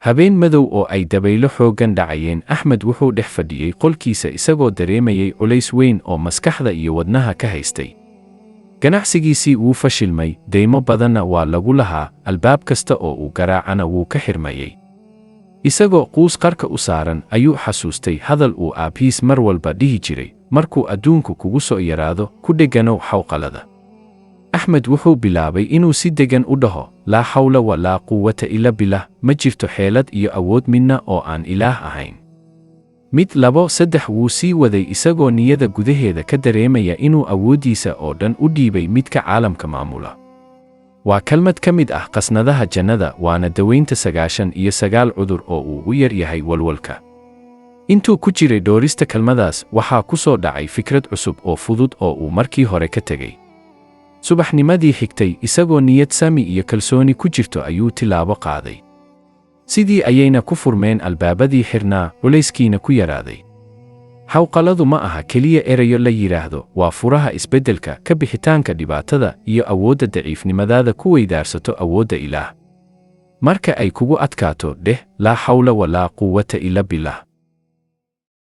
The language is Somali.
Habeen madow oo ay dabaylo xooggan dhacayeen, Axmed wuxuu dhex fadhiyey qolkiisa isagoo dareemayay culays weyn oo maskaxda iyo wadnaha ka haystay. Ganacsigiisii wuu fashilmay, deymo badanna waa lagu lahaa, albaab kasta oo uu garaacana wuu ka xirmayay. Isagoo quus qarka u saaran ayuu xasuustay hadal uu aabhiis mar walba dhihi jiray: "Markuu adduunku kugu soo yaraado, ku dheganow xawqalada." Axmed wuxuu bilaabay inuu si degan u dhaho: "Laa xawla wa laa quwata ila bilah, ma jirto xeelad iyo awood midna oo aan Ilaah ahayn." Mid, labo, saddex, wuu sii waday isagoo niyada gudaheeda ka dareemaya inuu awooddiisa oo dhan u dhiibay midka caalamka maamula. Waa kalmad ka mid ah qasnadaha jannada, waana dawaynta 99 cudur oo uu u yar yahay walwalka. Intuu ku jiray dhoorista kalmadaas, waxaa ku soo dhacay fikrad cusub oo fudud oo uu markii hore ka tegey. Subaxnimadii xigtay, isagoo niyad sami iyo kalsooni ku jirto ayuu tilaabo qaaday. Sidii ayayna ku furmeen albaabadii xirnaa, culayskiina ku yaraaday. Xawqaladu ma aha keliya erayo la yidhaahdo, waa furaha isbeddelka, ka bixitaanka dhibaatada iyo awoodda daciifnimadaada ku weydaarsato awoodda Ilaah. Marka ay kugu adkaato, dheh: "Laa xawla walaa quwata ila bilah."